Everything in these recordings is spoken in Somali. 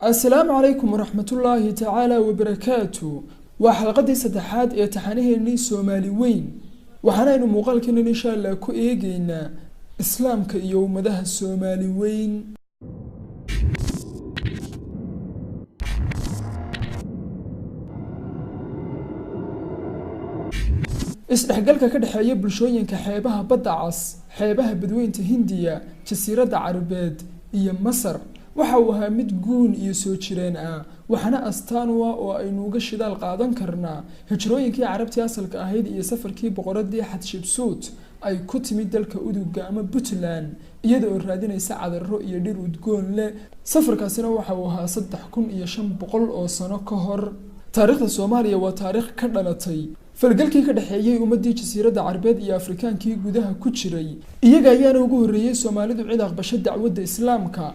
Asalaamu calaykum waraxmatullaahi tacaala wabarakaatu. Waa xalqadii saddexaad ee taxanaheennii Soomaali weyn. Waxaanaynu muuqaalkeenan insha Allah ku eegeynaa islaamka iyo ummadaha Soomaali weyn. Isdhexgalka ka dhexeeya bulshooyinka xeebaha Badda Cas, xeebaha Badweynta Hindiya, Jasiiradda Carabeed iyo Masar waxa uu ahaa mid guun iyo soo jireen ah, waxaana astaan u ah oo aynu uga shidaal qaadan karnaa hijrooyinkii Carabtii asalka ahayd iyo safarkii boqoradii Xatshipsut ay ku timid dalka Uduga ama Puntland, iyada oo raadinaysa cadaro iyo dhir udgoon leh. Safarkaasina waxa uu ahaa 3500 oo sano ka hor. Taariikhda Soomaaliya waa taariikh ka dhalatay falgalkii ka dhexeeyey ummadii Jasiiradda Carabeed iyo Afrikaankii gudaha ku jiray. Iyaga ayaana ugu horreeyey Soomaalidu cid aqbasho dacwadda islaamka.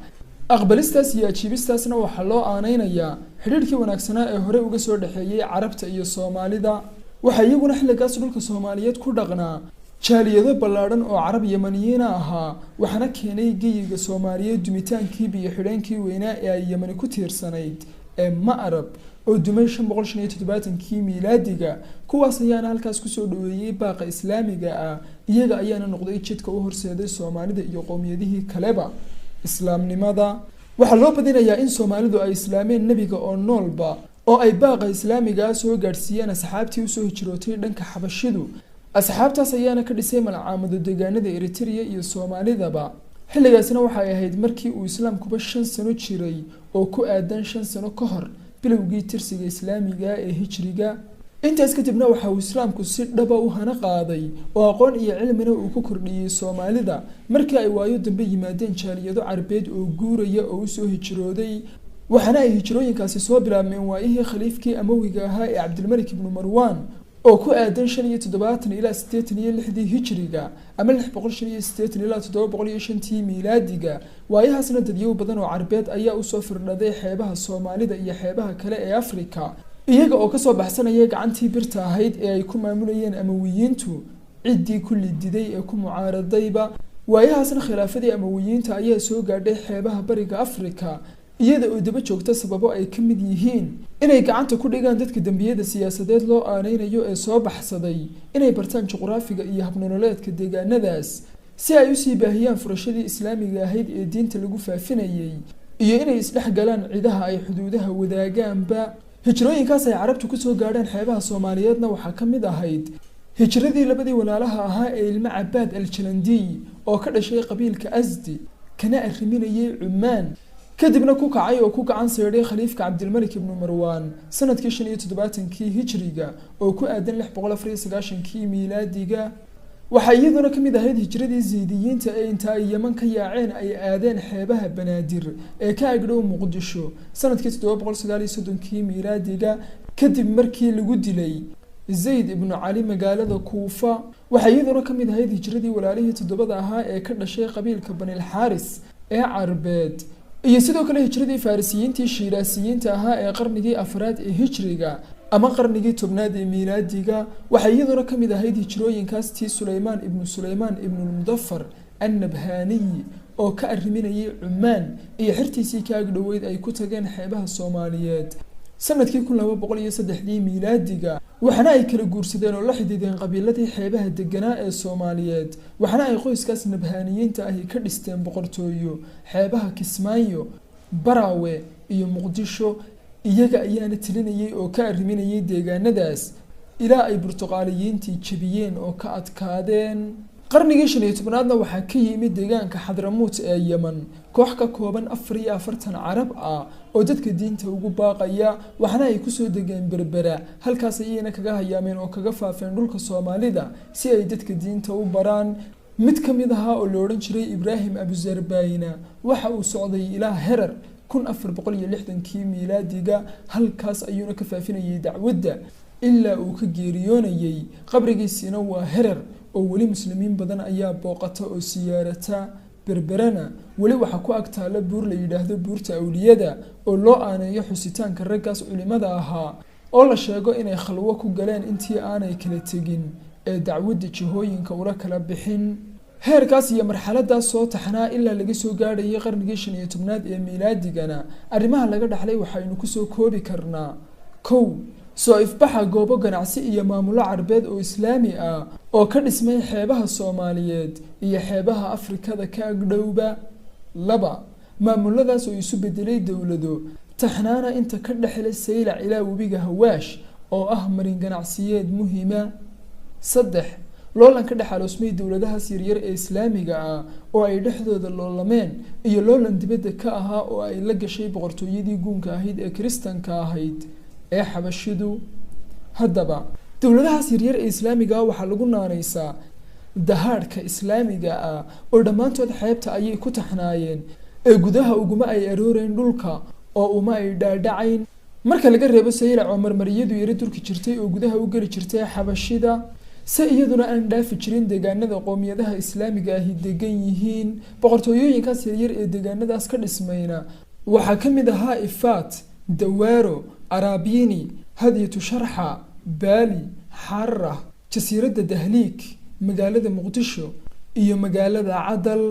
Aqbalistaas iyo ajiibistaasna waxaa loo aaneynayaa xidhiidhkii wanaagsanaa ee hore uga soo dhexeeyey Carabta iyo Soomaalida. Waxaa iyaguna xilligaas dhulka Soomaaliyeed ku dhaqnaa jaaliyado ballaadhan oo Carab Yamaniyiina ahaa, waxaana keenay geyiga Soomaaliyeed dumitaankii biyo xidheenkii weynaa ee ay Yamani ku tiirsanayd ee Ma'rab oo dumay 575kii miilaadiga. Kuwaas ayaana halkaas kusoo dhaweeyey baaqa islaamiga ah, iyaga ayaana noqday jidka u horseeday Soomaalida iyo qowmiyadihii kaleba islaamnimada. Waxaa loo badinayaa in Soomaalidu ay islaameen nebiga oo noolba, oo ay baaqa islaamigaa soo gaadhsiiyeen asxaabtii usoo hijrootay dhanka Xabashidu. Asxaabtaas ayaana ka dhisay malcaamado deegaanada Eritrea iyo Soomaalidaba. Xilligaasina waxay ahayd markii uu islaamkuba 5 sano jiray, oo ku aadan 5 sano ka hor bilowgii tirsiga islaamiga ee hijriga. Intaas kadibna waxa uu islaamku si dhaba u hana qaaday oo aqoon iyo cilmina uu ku kordhiyey Soomaalida markii ay waayo dambe yimaadeen jaaliyado Carbeed oo guuraya oo usoo hijrooday. Waxaana ay hijrooyinkaasi soo bilaabmeen waayihii khaliifkii Amawiga ahaa ee Cabdilmalik ibnu Marwan, oo ku aadan 75 ilaa 86dii hijriga ama 685 ilaa 705tii miilaadiga. Waayahaasna dadyow badan oo Carbeed ayaa usoo firdhaday xeebaha Soomaalida iyo xeebaha kale ee Afrika, iyaga oo kasoo baxsanaya gacantii birta ahayd ee ay ku maamulayeen Amawiyiintu ciddii ku lididay ee ku mucaaradayba. Waayahaasna khilaafadii Amawiyiinta ayaa soo gaadhay xeebaha Bariga Afrika, iyada oo daba joogta sababo ay ka mid yihiin inay gacanta ku dhigaan dadka dembiyada siyaasadeed loo aaneynayo ee soo baxsaday, inay bartaan juqraafiga iyo habnololeedka deegaanadaas si ay usii baahiyaan furashadii islaamiga ahayd ee diinta lagu faafinayey, iyo inay isdhex galaan cidaha ay xuduudaha wadaagaanba. Hijrooyinkaas ay Carabtu kusoo gaadheen xeebaha Soomaaliyeedna waxaa ka mid ahayd hijradii labadii walaalaha ahaa ee ilmo Cabaad Aljalandiy oo ka dhashay qabiilka Asdi kana arriminayay Cumaan, kadibna ku kacay oo ku gacan seedhay khaliifka Cabdilmalik ibnu Marwaan sanadkii 75kii hijriga oo ku aadan 694kii miilaadiga. Waxaa iyaduna ka mid ahayd hijradii Zaydiyiinta ee inta ay Yeman ka yaaceen ay aadeen xeebaha Banaadir ee ka agdhow Muqdisho sanadkii 739kii miilaadiga, kadib markii lagu dilay Zayd ibnu Cali magaalada Kuufa. Waxaa iyaduna ka mid ahayd hijradii walaalihii toddobada ahaa ee ka dhashay qabiilka Banilxaaris ee Carbeed, iyo sidoo kale hijradii Farisiyiintii Shiiraasiyiinta ahaa ee qarnigii afraad ee hijriga ama qarnigii 10aad ee miilaadiga. Waxaa iyaduna ka mid ahayd hijrooyinkaas tii Sulaymaan ibnu Sulaymaan ibnulmudafar Annabhaniyi oo ka arriminayay Cumaan iyo xertiisii ka agdhoweyd ay ku tageen xeebaha Soomaaliyeed sanadkii 1203dii miilaadiga. Waxaana ay kala guursadeen oo la xidhiideen qabiiladii xeebaha deganaa ee Soomaaliyeed, waxaana ay qoyskaas Nabhaaniyiinta ahi ka dhisteen boqortooyo xeebaha Kismaayo, Baraawe iyo Muqdisho. Iyaga ayaana telinayay oo ka arriminayay deegaanadaas ilaa ay Burtuqaaliyiintii jebiyeen oo ka adkaadeen. Qarnigii 15aadna waxaa ka yimid deegaanka Xadramuut ee Yeman koox ka kooban 44 Carab ah oo dadka diinta ugu baaqaya, waxaana ay kusoo degeen Berbera. Halkaas ayayna kaga hayaameen oo kaga faafeen dhulka Soomaalida si ay dadka diinta u baraan. Mid ka mid ahaa oo la odhan jiray Ibraahim Abuzarbayna waxa uu socday ilaa Herar 1460kii miilaadiga, halkaas ayuuna ka faafinayay dacwadda ilaa uu ka geeriyoonayay. Qabrigiisiina waa Herar oo weli muslimiin badan ayaa booqata oo siyaarata. Berberana weli waxaa ku ag taalla buur la yidhaahdo Buurta Awliyada oo loo aaneeyo xusitaanka raggaas culimada ahaa oo la sheego inay khalwo ku galeen intii aanay kala tegin ee dacwadda jihooyinka ula kala bixin. Heerkaas iyo marxaladaas soo taxnaa ilaa laga soo gaadhayay qarnigii 15aad ee miilaadigana, arrimaha laga dhaxlay waxaynu kusoo koobi karnaa: 1, soo ifbaxa goobo ganacsi iyo maamulo Carbeed oo Islaami ah oo ka dhismay xeebaha Soomaaliyeed iyo xeebaha Afrikada ka agdhowba. 2, maamuladaas oo isu bedelay dowlado taxnaana inta ka dhexle Saylac ilaa webiga Hawaash oo ah marin ganacsiyeed muhiima. 3, loolan ka dhex aloosmay dowladahaas yaryar ee Islaamiga ah oo ay dhexdooda loolameen, iyo loolan dibadda ka ahaa oo ay la gashay boqortooyadii guunka ahayd ee Kiristanka ahayd ee Xabashidu. Haddaba dowladahaas yaryar ee Islaamiga ah waxaa lagu naanaysaa dahaadhka Islaamiga ah, oo dhammaantood xeebta ayay ku taxnaayeen ee gudaha uguma ay arooreen dhulka oo uma ay dhaadhacayn, marka laga reebo Saylac oo marmariyadu yaro durki jirtay oo gudaha u geli jirtay Xabashida, se iyaduna aan dhaafi jirin deegaanada qoomiyadaha Islaamiga ahi degan yihiin. Boqortooyooyinkaas yaryar ee deegaanadaas ka dhismayna waxaa ka mid ahaa Ifaat, Dawaaro, Araabini, Hadyatu Sharxa, Baali, Xaarah, jasiiradda Dahliik, magaalada Muqdisho iyo magaalada Cadal.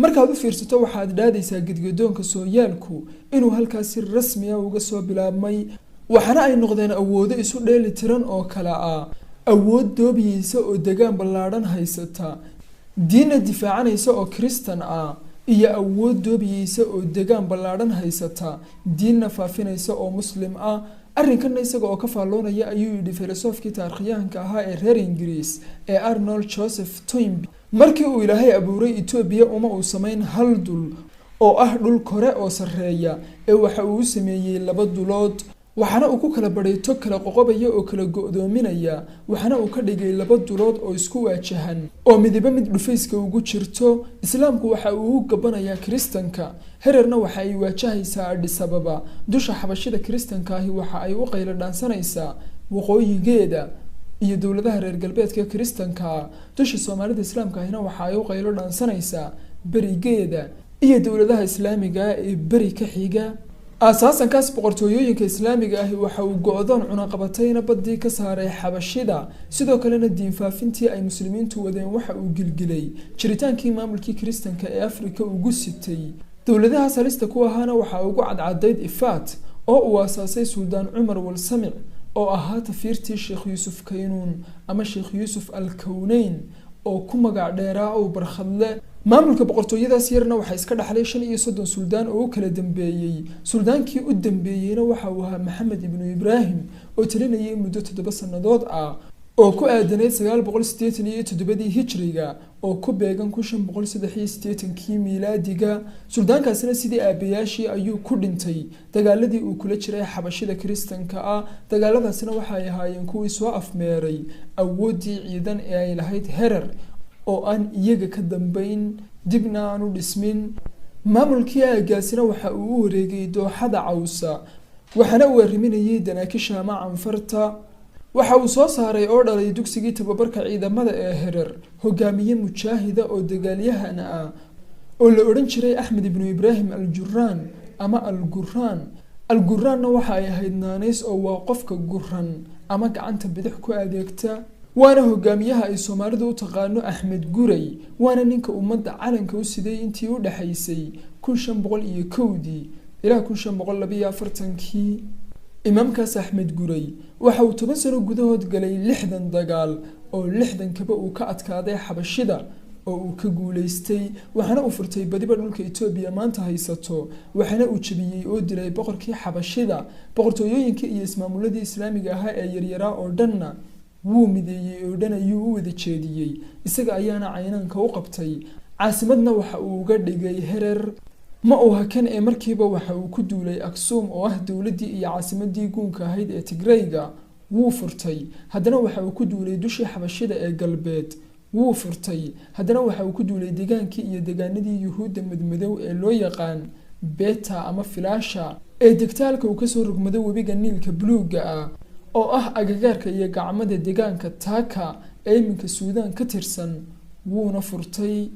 Markaad u fiirsato waxaad dhaadaysaa gedgadoonka sooyaalku inuu halkaas si rasmi ah uga soo bilaabmay, waxaana ay noqdeen awoodo isu dheeli tiran oo kale ah: awood doobiyeysa oo degaan ballaadhan haysata, diinna difaacanaysa oo Kiristan ah, iyo awood doobiyeysa oo degaan ballaadhan haysata, diinna faafinaysa oo Muslim ah. Arrinkanna isaga oo ka faalloonaya ayuu yidhi filosoofkii taarikhyahanka ahaa ee reer Ingiriis ee Arnold Joseph Toynbee: "Markii uu Ilaahay abuuray Etoobiya, uma uu samayn hal dul oo ah dhul kore oo sarreeya, ee waxa uu u sameeyey laba dulood, waxaana uu ku kala badhay tog kala qoqobaya oo kala go'doominaya, waxaana uu ka dhigay laba dulood oo isku waajahan oo midiba mid dhufayska ugu jirto. Islaamku waxa uu u gabanayaa Kiristanka. Hererna waxa ay waajahaysaa Adhisababa. Dusha Xabashida Kiristanka ahi waxa ay u qaylo dhaansanaysaa waqooyigeeda iyo dowladaha reer galbeedka Kiristanka. Dusha Soomaalida Islaamka ahina waxa ay u qaylo dhaansanaysaa berigeeda iyo dowladaha Islaamiga ee beri ka xiga." Aasaasankaas boqortooyooyinka Islaamiga ahi waxa uu go-doon cunaqabatayna baddii ka saaray Xabashida, sidoo kalena diin faafintii ay Muslimiintu wadeen waxa uu gilgilay jiritaankii maamulkii Kiristanka ee Afrika ugu sitay. Dowladahaas halista ku ahaana waxaa ugu cadcadayd Ifaat oo uu aasaasay Suldaan Cumar Walsamic oo ahaa tafiirtii Sheekh Yuusuf Kaynuun ama Sheekh Yuusuf al Kowneyn oo ku magac dheeraa uu Barkhadle. Maamulka boqortooyadaas yarna waxaa iska dhaxlay 35 suldaan oo u kala dambeeyey. Suldaankii u dambeeyeyna waxa uu ahaa Maxamed ibnu Ibraahim oo talinayay muddo 7 sannadood ah oo ku aadanayd 987dii hijriga oo ku beegan 1583kii miilaadiga. Suldaankaasina sidii aabayaashii ayuu ku dhintay dagaaladii uu kula jiray Xabashida Kiristanka ah. Dagaaladaasina waxay ahaayeen kuwii soo afmeeray awooddii ciidan ee ay lahayd Herer oo aan iyaga ka dambeyn dibna aan u dhismin. Maamulkii aagaasina waxa uu u wareegay dooxada Cawsa, waxaana uu arriminayay danaakisha ama Canfarta. Waxa uu soo saaray oo dhalay dugsigii tababarka ciidamada ee Herer hogaamiye mujaahida oo dagaalyahan ah oo la odhan jiray Axmed ibnu Ibraahim Aljuraan ama Alguraan. Alguraanna waxa ay ahayd naanays oo waa qofka guran ama gacanta bidix ku adeegta, waana hogaamiyaha ay Soomaalidu u taqaano Axmed Guray, waana ninka ummadda calanka u siday intii u dhexaysay 1501dii ilaa 1542kii. Imaamkaas Axmed Guray waxa uu 10 sano gudahood galay 60 dagaal oo 60kaba uu ka adkaaday Xabashida oo uu ka guulaystay, waxaana uu furtay badiba dhulka Etoobiya maanta haysato, waxaana uu jebiyey oo dilay boqorkii Xabashida. Boqortooyooyinkii iyo ismaamuladii Islaamiga ahaa ee yaryaraa oo dhanna wuu mideeyey oo dhan ayuu u wada jeediyey, isaga ayaana caynaanka u qabtay, caasimadna waxa uu uga dhigay Herer. Ma uu hakan ee markiiba waxa uu ku duulay Aksuum oo ah dowladdii iyo caasimadii guunka ahayd ee Tigrayga, wuu furtay. Haddana waxa uu ku duulay dushii Xabashida ee galbeed, wuu furtay. Haddana waxa uu ku duulay degaankii iyo degaanadii Yuhuudda madmadow ee loo yaqaan Beta ama Filaasha ee degtaalka uu kasoo rogmado webiga Niilka buluugga ah oo ah agagaarka iyo gacmada degaanka Taaka ee iminka Suudaan ka tirsan, wuuna furtay.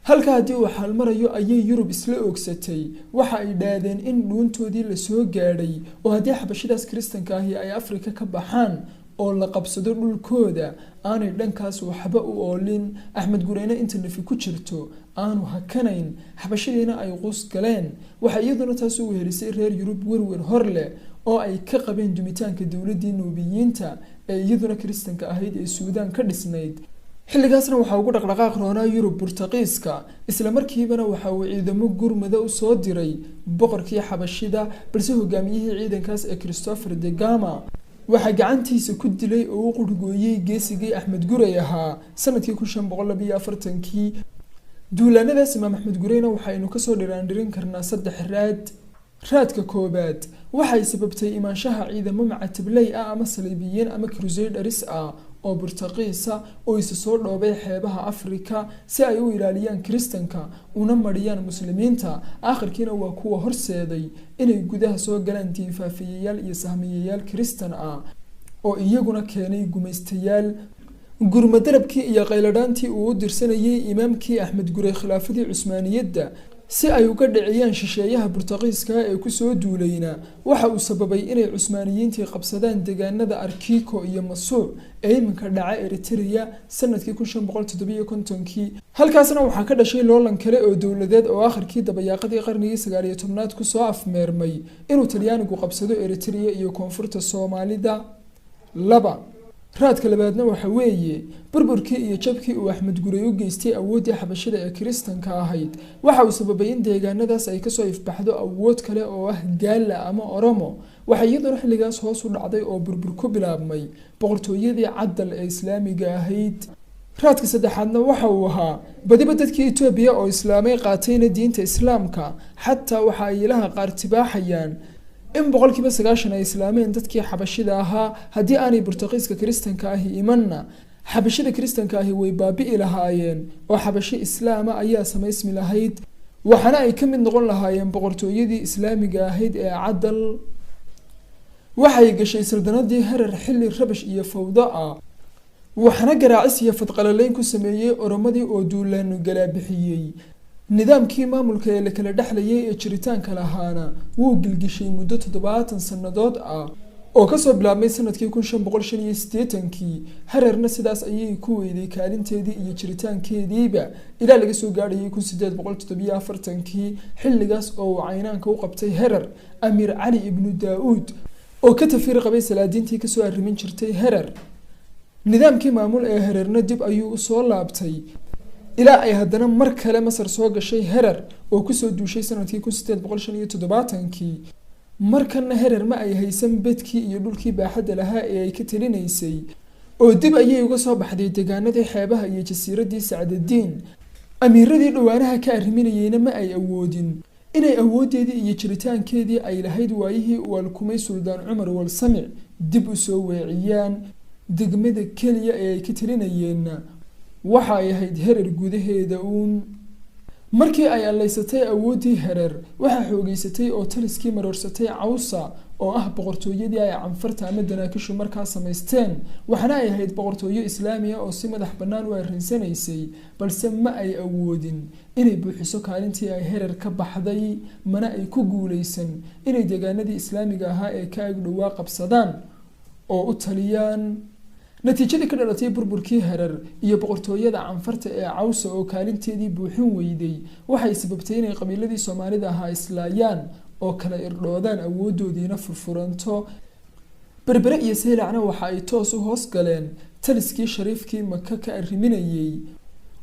Halka haddii uu xaalmarayo ayay Yurub isla oogsatay. Waxa ay dhaadeen in dhuuntoodii lasoo gaadhay oo haddii Xabashidaas Kiristanka ahi ay Afrika ka baxaan oo la qabsado dhulkooda aanay dhankaas waxba u oolin. Axmed Gureyne inta nafi ku jirto aanu hakanayn, xabashidiina ay quus galeen. Waxaa iyaduna taas u wehelisay reer Yurub werwer hor leh oo ay ka qabeen dumitaanka dowladdii Nuubiyiinta ee iyaduna kiristanka ahayd ee Suudaan ka dhisnayd. Xilligaasna waxaa ugu dhaqdhaqaaq roonaa Yurub Burtaqiiska. Isla markiibana waxa uu ciidamo gurmada u soo diray boqorkii xabashida, balse hogaamiyihii ciidankaas ee Christopher de Gama waxaa gacantiisa ku dilay oo u qurgooyey geesigii Axmed Gurey ahaa sanadkii 1542-kii. Duulaanadaas imaam Axmed Gureyna waxaynu kasoo dhiraandhirin karnaa saddex raad. Raadka koobaad waxay sababtay imaanshaha ciidamo macatabley ah ama saliibiyiin ama crusaderis ah oo Burtaqiisa oo isa soo dhoobay xeebaha Afrika si ay u ilaaliyaan kiristanka una mariyaan muslimiinta. Aakhirkiina waa kuwa horseeday inay gudaha soo galaan diinfaafiyayaal iyo sahmiyayaal kiristan ah oo iyaguna keenay gumaystayaal. Gurmadarabkii iyo qayladhaantii uu u dirsanayay imaamkii Axmed Gurey khilaafadii Cusmaaniyadda si ay uga dhiciyaan shisheeyaha Burtaqiiska ee kusoo duulayna waxa uu sababay inay Cusmaaniyiintii qabsadaan deegaanada Arkiko iyo Masuuc ee iminka dhaca Eritrea sanadkii 1557-kii. Halkaasna waxaa ka dhashay loolan kale oo dowladeed oo akhirkii dabayaaqadii qarnigii 19aad kusoo afmeermay inuu Talyaanigu qabsado Eritrea iyo koonfurta Soomaalida. Laba, raadka labaadna waxa weeye burburkii iyo jabkii uu Axmed Gurey u geystay awooddii xabashida ee kiristanka ahayd waxa uu sababay in deegaanadaas ay kasoo ifbaxdo awood kale oo ah Gaala ama Oromo. Waxaa iyaduna xilligaas hoos u dhacday oo burbur ku bilaabmay boqortooyadii Cadal ee islaamiga ahayd. Raadka saddexaadna waxa uu ahaa badiba dadkii Etoobiya oo islaamay qaatayna diinta islaamka, xataa waxa ay ilaha qaar tibaaxayaan in 90% ay islaameen dadkii xabashida ahaa. Haddii aanay Burtaqiiska kiristanka ahi imanna, xabashida kiristanka ahi way baabi'i lahaayeen oo xabashi islaama ayaa samaysmi lahayd, waxaana ay ka mid noqon lahaayeen boqortooyadii islaamiga ahayd ee Cadal. Waxay gashay saldanadii Harar xilli rabash iyo fawdo ah, waxaana garaacis iyo fadqalaleyn ku sameeyey Oromadii oo duulaanu galaabixiyey. Nidaamkii maamulka ee la kala dhexlayay ee jiritaanka lahaana wuu gilgishay muddo 70 sannadood ah oo kasoo bilaabmay sanadkii 1585-kii. Hararna sidaas ayay ku weyday kaalinteedii iyo jiritaankeediiba ilaa laga soo gaadhayay 1847-kii, xilligaas oo uu caynaanka u qabtay Herar Amiir Cali ibnu Daa-uud oo ka tafiir qabay salaadiintii kasoo arrimin jirtay Herar. Nidaamkii maamul ee Herarna dib ayuu usoo laabtay ilaa ay haddana mar kale Masar soo gashay Herar oo kusoo duushay sanadkii 1875-kii. Markana Herar ma ay haysan bedkii iyo dhulkii baaxadda lahaa ee ay ka talinaysay, oo dib ayay uga soo baxday deegaanadii xeebaha iyo jasiiraddii Sacdadiin. Amiiradii dhowaanaha ka arriminayeyna ma ay awoodin inay awooddeedii iyo jiritaankeedii ay lahayd waayihii uu alkumay Suldaan Cumar Walsamic dib u soo weeciyaan. Degmada keliya ee ay ka talinayeenna waxa ay ahayd Herar gudaheeda uun. Markii ay alleysatay awooddii Herer, waxaa xoogeysatay oo taliskii maroorsatay Cawsa oo ah boqortooyadii ay Canfarta ama Danaakishu markaa samaysteen. Waxaana ay ahayd boqortooyo islaamiya oo si madax bannaan u arrinsanaysay, balse ma ay awoodin inay buuxiso kaalintii ay Herer ka baxday, mana ay ku guuleysan inay deegaanadii islaamiga ahaa ee ka ag dhowaa qabsadaan oo u taliyaan. Natiijadii ka dhalatay burburkii Herar iyo boqortooyada Canfarta ee Cawsa oo kaalinteedii buuxin weyday waxay sababtay inay qabiiladii Soomaalida ahaa islaayaan oo kala irdhoodaan, awooddoodiina furfuranto. Berbere iyo Saylacna waxa ay toos u hoos galeen taliskii shariifkii Maka ka arriminayey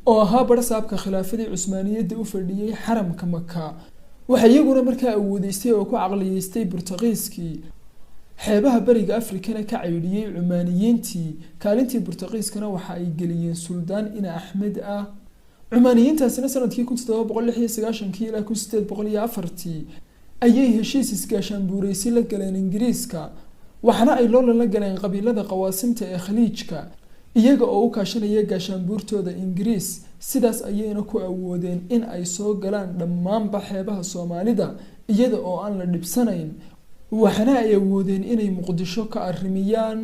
oo ahaa barsaabka khilaafadii Cusmaaniyadda u fadhiyey xaramka Maka. Waxaa iyaguna markaa awoodeystay oo ku caqliyeystay Burtaqiiskii, xeebaha bariga Afrikana ka caydhiyey Cumaaniyiintii. Kaalintii Burtaqiiskana waxa ay geliyeen suldaan ina Axmed ah. Cumaaniyiintaasina sanadkii 1796-kii ilaa 1804-tii ayay heshiis isgaashaanbuureysi la galeen Ingiriiska, waxaana ay loolan la galeen qabiilada qawaasimta ee Khaliijka iyaga oo u kaashanaya gaashaanbuurtooda Ingiriis. Sidaas ayayna ku awoodeen in ay soo galaan dhammaanba xeebaha Soomaalida iyada oo aan la dhibsanayn, waxaana ay awoodeen inay Muqdisho ka arrimiyaan.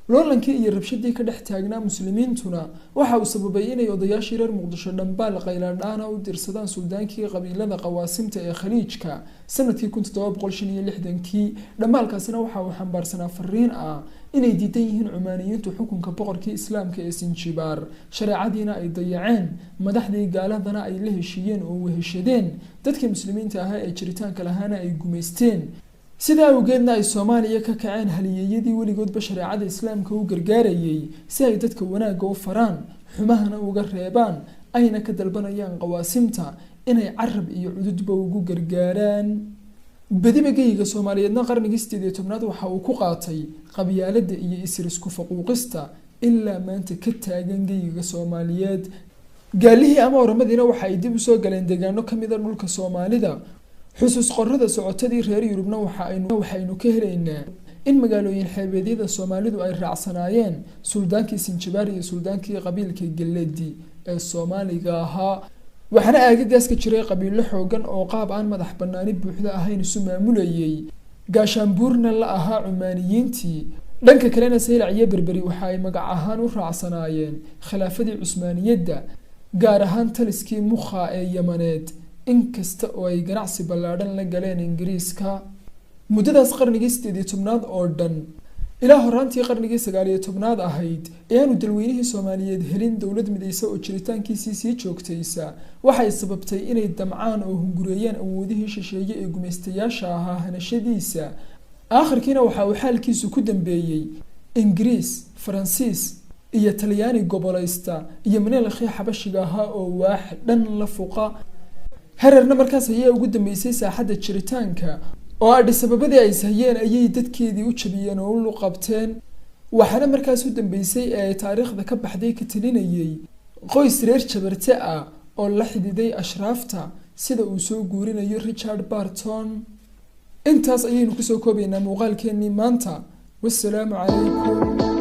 Loolankii iyo rabshadii ka dhex taagnaa muslimiintuna waxa uu sababay inay odayaashii reer Muqdisho dhambaal qayladhaana u dirsadaan suldaankii qabiilada Qawaasimta ee Khaliijka sanadkii 1765kii. Dhambaalkaasina waxa uu xambaarsanaa fariin ah inay diidan yihiin Cumaaniyiintu xukunka boqorkii islaamka ee Sinjibaar, shareecadiina ay dayaceen, madaxdii gaaladana ay la heshiiyeen oo weheshadeen, dadkii muslimiinta ahaa ee jiritaanka lahaana ay gumaysteen. Sidaa awgeedna ay Soomaaliya ka kaceen haliyeeyadii weligoodba shareecada islaamka u gargaarayay si ay dadka wanaagga u faraan, xumahana uga reebaan, ayna ka dalbanayaan Qawaasimta inay carab iyo cududba ugu gargaaraan. Badiba geyiga Soomaaliyeedna qarnigii 18aad waxa uu ku qaatay qabyaaladda iyo isir isku faquuqista ilaa maanta ka taagan geyiga Soomaaliyeed. Gaalihii ama Oramadiina waxa ay dib usoo galeen deegaano kamid a dhulka Soomaalida. Xusuus qorada socotadii reer Yurubna waxaynu ka helaynaa in magaalooyin xeebeedyada Soomaalidu ay raacsanaayeen suldaankii Sinjibaar iyo suldaankii qabiilka Galedi ee Soomaaliga ahaa. Waxaana aagagaas ka jiray qabiilo xoogan oo qaab aan madax banaani buuxda ahayn isu maamulayay, gaashaanbuurna la ahaa Cumaaniyiintii. Dhanka kalena Saylac iyo Berberi waxa ay magac ahaan u raacsanaayeen khilaafadii Cusmaaniyadda, gaar ahaan taliskii Mukha ee Yamaneed, inkasta oo ay ganacsi ballaadhan la galeen Ingiriiska. Muddadaas qarnigii 18aad oo dhan ilaa horaantii qarnigii 19aad ahayd ee aanu dalweynihii Soomaaliyeed helin dowlad midaysa oo jiritaankiisii sii joogtaysa, waxay sababtay inay damcaan oo hungureeyaan awoodihii shisheeye ee gumaystayaasha ahaa hanashadiisa. Aakhirkiina waxa uu xaalkiisu ku dambeeyey Ingiriis, Faransiis iyo Talyaani gobolaysta iyo Maneelkhii xabashiga ahaa oo waax dhan la fuqa. Hererna markaas ayaa ugu dambeysay saaxadda jiritaanka, oo Adhisababadii ay ishayeen ayay dadkeedii u jabiyeen oo u luqabteen. Waxaana markaas u dambeysay ee ay taariikhda ka baxday ka talinayay qoys reer Jabarte ah oo la xididay ashraafta, sida uu soo guurinayo Richard Barton. Intaas ayaynu kusoo koobaynaa muuqaalkeennii maanta. Wasalaamu calaykum.